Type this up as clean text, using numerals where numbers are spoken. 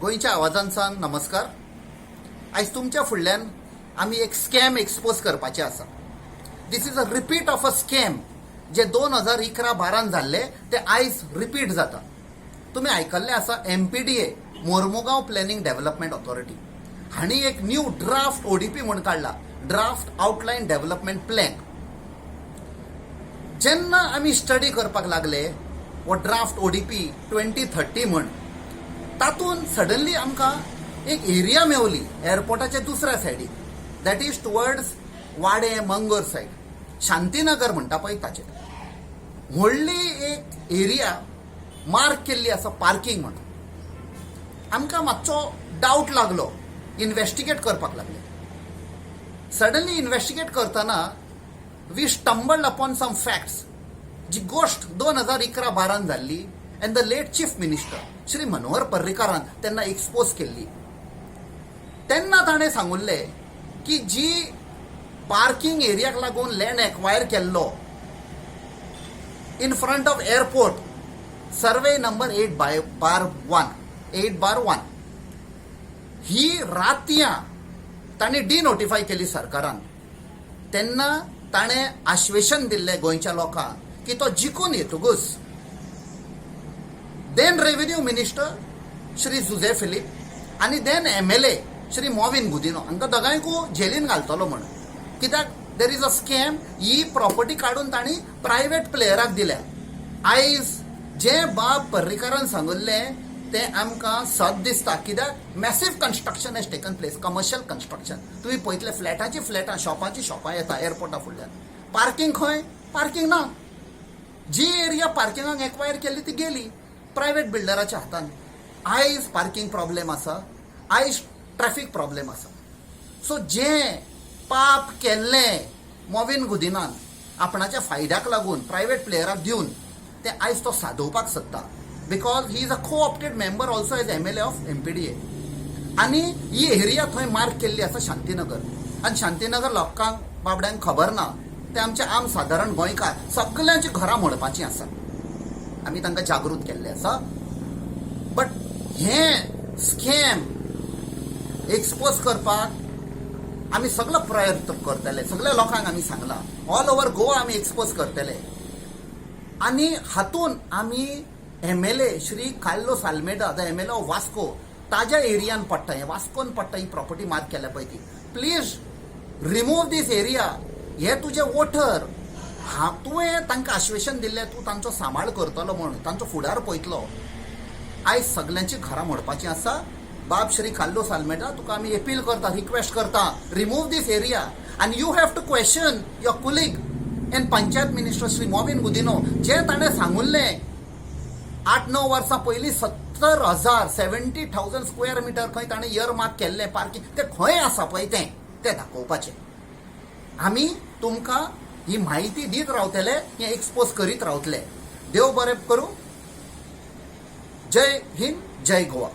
गोंयच्या आवाजांसान नमस्कार. आयज तुमच्या फुडल्यान आमी एक स्कॅम एक्सपोज करपाचे आसा. This is a repeat of a scam जे 2011-12न जाल्ले, ते आयज रिपीट जाता. तुमी आयकल्लें आसा, MPDA, Mormugao planning development authority हांणी एक न्यू ड्राफ्ट ओडीपी म्हूण काडला, ड्राफ्ट आउटलायन डेव्हलपमेंट प्लॅन. जेन्ना आमी स्टडी करपाक लागले हो ड्राफ्ट ओडीपी 2030 म्हण, तातूंत सडनली आमकां एक एरिया मेवली एअरपोर्टाच्या दुसऱ्या सायडीक, that is towards वाडे मंगोर सायड, शांतीनगर म्हणटा पळय ताचे. व्हडली एक एरिया मार्क केल्ली आसा पार्किंग म्हणून. आमकां मातसो डावट लागलो, इन्व्हेस्टिगेट करपाक लागले. सडनली इन्व्हेस्टिगेट करतना we stumbled upon some facts. जी गोश्ट 2011-12न जाल्ली and the late Chief Minister Shri Manohar पर्रीकारान तेन्ना एक्सपोज केल्ली. तेन्ना ताणें सांगुल्लें की जी पार्किंग एरियाक लागून लँड एक्वायर केल्लो in front of airport, survey number 8 by bar 1, 8/1, ही रातयां तांणी डिनोटिफाय केली सरकारान. तेन्ना ताणें आश्वेशन दिल्लें गोंयच्या लोकांक की तो जिखून येतकूच then revenue minister Shri Jose Philip आनी then MLA Shri Mauvin Godinho हांकां दोगांयकूय जेलीन घालतलो म्हण. कित्याक there is a scam. He property काडून तांणी प्रायवेट प्लेयराक दिल्या. आयज जे बाब पर्रीकारान सांगिल्लें तें आमकां सत दिसता, कित्याक massive construction has taken place, commercial construction. तुमी पळयतले, फ्लॅटाची फ्लॅटां, शॉपाची शॉपां येता एअरपोर्टा फुडल्यान. पार्किंग खंय? पार्किंग ना. जी एरिया पार्किंगाक एक्वायर केल्ली ती गेली प्रायवेट बिल्डराच्या हातान. आयज पार्किंग प्रॉब्लेम आसा, आयज ट्रॅफिक प्रॉब्लेम आसा. सो जें पाप केल्लें मोविन गुदिनान आपणाच्या फायद्याक लागून प्रायवेट प्लेयराक दिवन, तें आयज तो सादोवपाक सोदता, because he is a co-opted member also as MLA of MPDA. आनी ही एरिया थंय मार्क केल्ली आसा शांतीनगर, आनी शांतीनगर लोकांक बाबड्यांक खबर ना. ते आमचे आम सादारण गोंयकार, सगल्यांची घरां मोडपाचीं आसा. आमी तांकां जागृत केल्ले आसा, बट हें स्कॅम एक्सपोज करपाक आमी सगलो प्रयत्न करतले. सगळ्या लोकांक आमी सांगलां, ऑल ओवर गोवा आमी एक्सपोज करतले. आनी हातून आमी MLA Shri Carlos Almeida, the MLA of Vasco, ताज्या एरियान पडटा हें, वास्कोन पडटा ही प्रॉपर्टी मार्क केल्या पळय ती. Please remove this area. हे तुजे वोटर हा, तुवें तांकां आश्वेशन दिल्लें तूं तांचो सांबाळ करतलो म्हणून, तांचो फुडार पळयतलो. आयज सगल्यांची घरां मोडपाचीं आसा. बाब श्री कार्लोस आल्मेडा, तुका आमी अपील करता, रिक्वेस्ट करता, remove this area. आनी you have to question your colleague and panchayat minister Shri Mauvin Godinho. जे ताणें सांगुल्लें 8-9 वर्सां पयलीं, 70,000, 70,000 स्क्वेअर मिटर खंय ताणें इयर मार्क केल्लें पार्किंग, तें खंय आसा पळय तें तें दाखोवपाचें. आमी तुमकां ही म्हायती दीत रावतले, हें एक्सपोज करीत रावतले. देव बरें करूं. जय हिंद, जय गोवा.